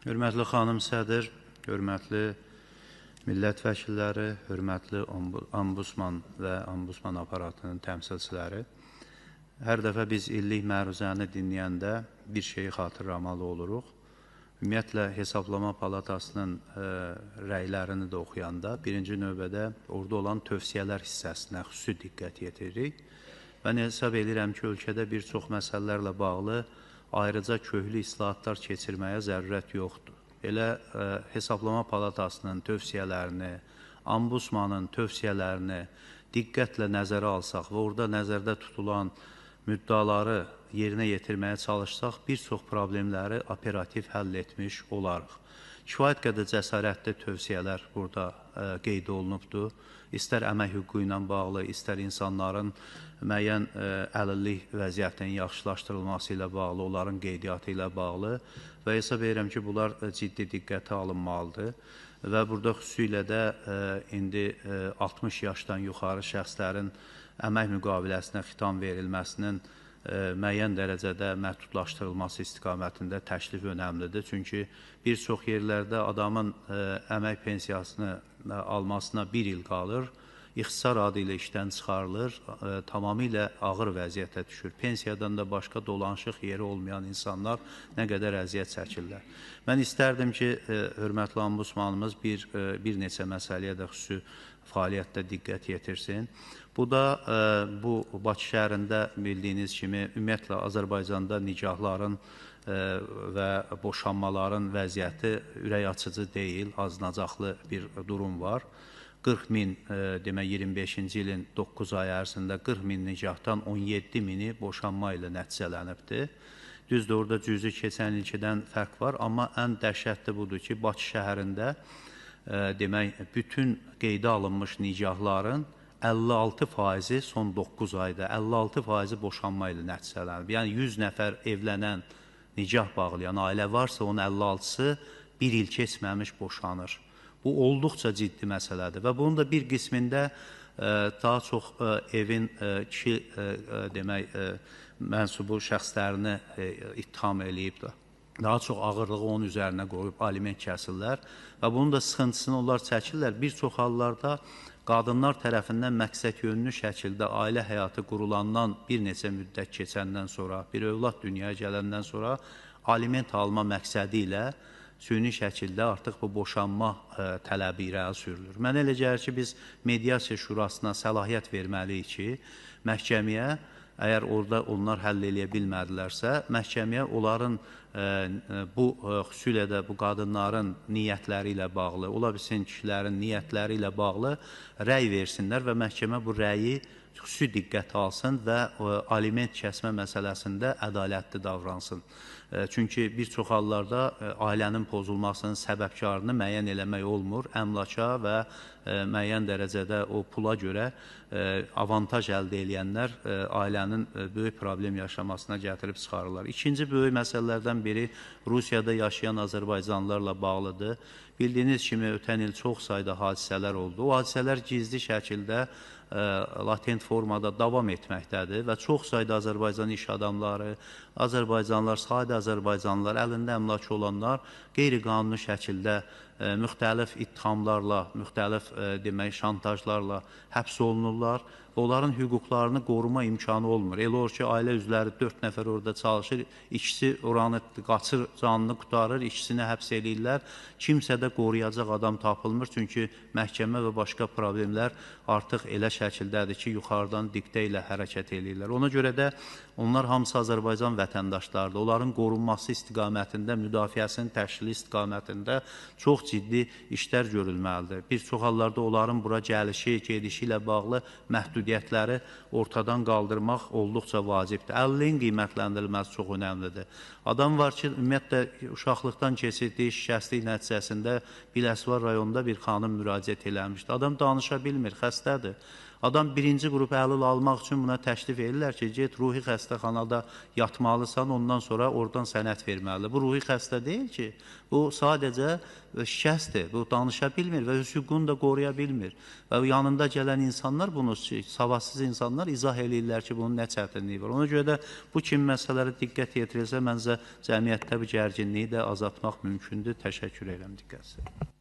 Hörmətli xanım sədr, hörmətli millət vəkilləri, hörmətli ombudsman və ombudsman aparatının təmsilçiləri. Hər dəfə biz illik məruzəni dinləyəndə bir şeyi xatırlamalı oluruq. Ümumiyyətlə, Hesablama Palatasının rəylərini də oxuyanda birinci növbədə orada olan tövsiyələr hissəsinə xüsusi diqqət yetiririk. Mən hesab edirəm ki, ölkədə bir çox məsələlərlə bağlı ayrıca köhlü islahatlar keçirməyə zərurət yoxdur. Elə Hesablama Palatasının tövsiyələrini, ombudsmanın tövsiyələrini diqqətlə nəzərə alsaq və orada nəzərdə tutulan müddaları yerinə yetirməyə çalışsaq, bir çox problemləri operativ həll etmiş olarıq. Kifayət qədər cəsarətli tövsiyələr burada qeyd olunubdur. İstər əmək hüququ ilə bağlı, istər insanların müəyyən əlillik vəziyyətinin yaxşılaşdırılması ilə bağlı, onların qeydiyyatı ilə bağlı və hesab edirəm ki, bunlar ciddi diqqətə alınmalıdır. Və burada xüsusilə də indi 60 yaşdan yuxarı şəxslərin əmək müqaviləsinə xitam verilməsinin müəyyən dərəcədə məhdudlaşdırılması istiqamətində təklif önəmlidir. Çünki bir çox yerlərdə adamın əmək pensiyasını almasına bir il qalır, ixtisar adı ilə işdən çıxarılır, tamamilə ağır vəziyyətə düşür. Pensiyadan da başqa dolanışıq yeri olmayan insanlar nə qədər əziyyət çəkirlər. Mən istərdim ki, hörmətli ombudsmanımız bir neçə məsələyə də xüsusi fəaliyyətdə diqqət yetirsin. Bu da bu Bakı şəhərində bildiyiniz kimi ümumiyyətlə Azərbaycanda nikahların və boşanmaların vəziyyəti ürək açıcı deyil, acınacaqlı bir durum var. 40 min, demək 25-ci ilin 9 ay ərzində 40 min nikahdan 17 mini boşanma ilə nəticələnibdir. Düzdür, orada cüzi keçən ilkidən fərq var, amma ən dəhşətli budur ki, Bakı şəhərində demək, bütün qeydə alınmış nikahların 56%-i son 9 ayda, 56%-i boşanma ilə nəticələnib. Yəni 100 nəfər evlənən, nikah bağlayan ailə varsa, onun 56-sı bir il keçməmiş boşanır. Bu olduqca ciddi məsələdir və bunun da bir qismində daha çox evin kişi demək, mənsubu şəxslərini ittiham eləyib də. Daha çox ağırlığı onun üzərinə qoyub aliment kəsirlər və bunun da sıxıntısını onlar çəkirlər. Bir çox hallarda qadınlar tərəfindən məqsədyönlü şəkildə ailə həyatı qurulandan bir neçə müddət keçəndən sonra, bir övlad dünyaya gələndən sonra aliment alma məqsədi ilə süni şəkildə artıq bu boşanma tələbi irəli sürülür. Mən elə gəlir ki, biz Mediasiya Şurasına səlahiyyət verməliyik ki, məhkəməyə, əgər orada onlar həll eləyə bilmədilərsə, məhkəməyə onların bu xüsusilə də bu qadınların niyyətləri ilə bağlı, ola bilsin kişilərin niyyətləri ilə bağlı rəy versinlər və məhkəmə bu rəyi xüsusi diqqətə alsın və aliment kəsmə məsələsində ədalətli davransın. Çünki bir çox hallarda ailənin pozulmasının səbəbkarını müəyyən eləmək olmur. Əmlaka və müəyyən dərəcədə o pula görə avantaj əldə eləyənlər ailənin böyük problem yaşamasına gətirib çıxarırlar. İkinci böyük məsələlərdən biri Rusiyada yaşayan azərbaycanlılarla bağlıdır. Bildiyiniz kimi ötən il çox sayda hadisələr oldu. O hadisələr gizli şəkildə latent formada davam etməkdədir və çox sayda Azərbaycan iş adamları, azərbaycanlılar, sadə azərbaycanlılar, əlində əmlakı olanlar qeyri-qanuni şəkildə müxtəlif ittihamlarla, müxtəlif demək, şantajlarla həbs olunurlar və onların hüquqlarını qoruma imkanı olmur. Elə olur ki, ailə üzvləri 4 nəfər orada çalışır, ikisi oranı qaçır, canını qurtarır, ikisini həbs eləyirlər. Kimsə də qoruyacaq adam tapılmır, çünki məhkəmə və başqa problemlər artıq elə şəkildədir ki, yuxarıdan diktə ilə hərəkət eləyirlər. Ona görə də onlar hamısı Azərbaycan vətəndaşlarıdır. Onların qorunması istiqamətində, müdafiəsinin təşkili istiqamətində çox ciddi işlər görülməlidir. Bir çox hallarda onların bura gəlişi, gedişi ilə bağlı məhdudiyyətləri ortadan qaldırmaq olduqca vacibdir. Əlilliyin qiymətləndirilməsi çox önəmlidir. Adam var ki, ümumiyyətlə uşaqlıqdan keçirdiyi şikəstlik nəticəsində Biləsuvar rayonunda bir xanım müraciət eləmişdi. Adam danışa bilmir, xəstədir. Adam birinci qrup əlil almaq üçün buna təklif edirlər ki, get ruhi xəstəxanada yatmalısan, ondan sonra oradan sənəd verməlidir. Bu ruhi xəstə deyil ki, bu sadəcə şikəstdir, bu danışa bilmir və öz hüququnu da qoruya bilmir. Və yanında gələn insanlar bunu, savadsız insanlar izah eləyirlər ki, bunun nə çətinliyi var. Ona görə də bu kimi məsələlərə diqqət yetirilsə, məncə cəmiyyətdə bu gərginliyi də azaltmaq mümkündür. Təşəkkür edirəm diqqətinizə.